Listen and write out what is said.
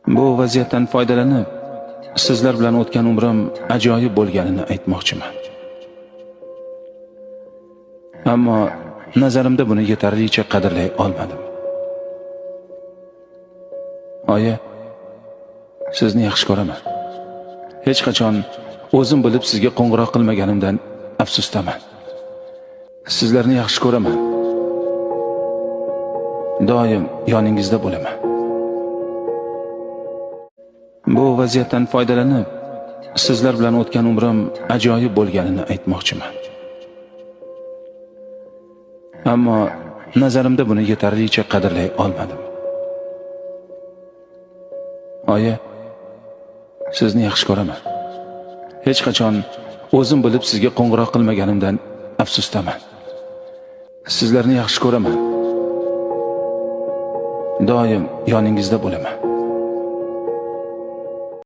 Bu vaziyatdan foydalanib, sizlar bilan o'tgan umrim ajoyib bo'lganini aytmoqchiman. Ammo nazarimda buni yetarlicha qadrlay olmadim. Oyi, sizni yaxshi ko'raman. Hech qachon o'zim bilib sizga qo'ng'iroq qilmaganimdan afsusdaman. Sizlarni yaxshi ko'raman. Doim yoningizda bo'laman. Bu vaziyatdan foydalanib, sizlar bilan o'tgan umrim ajoyib bo'lganini aytmoqchiman. Ammo nazarimda buni yetarlicha qadrlay olmadim. Oyi, sizni yaxshi ko'raman. Hech qachon o'zim bilib sizga qo'ng'iroq qilmaganimdan afsusdaman. Sizlarni yaxshi ko'raman. Doim yoningizda bo'laman.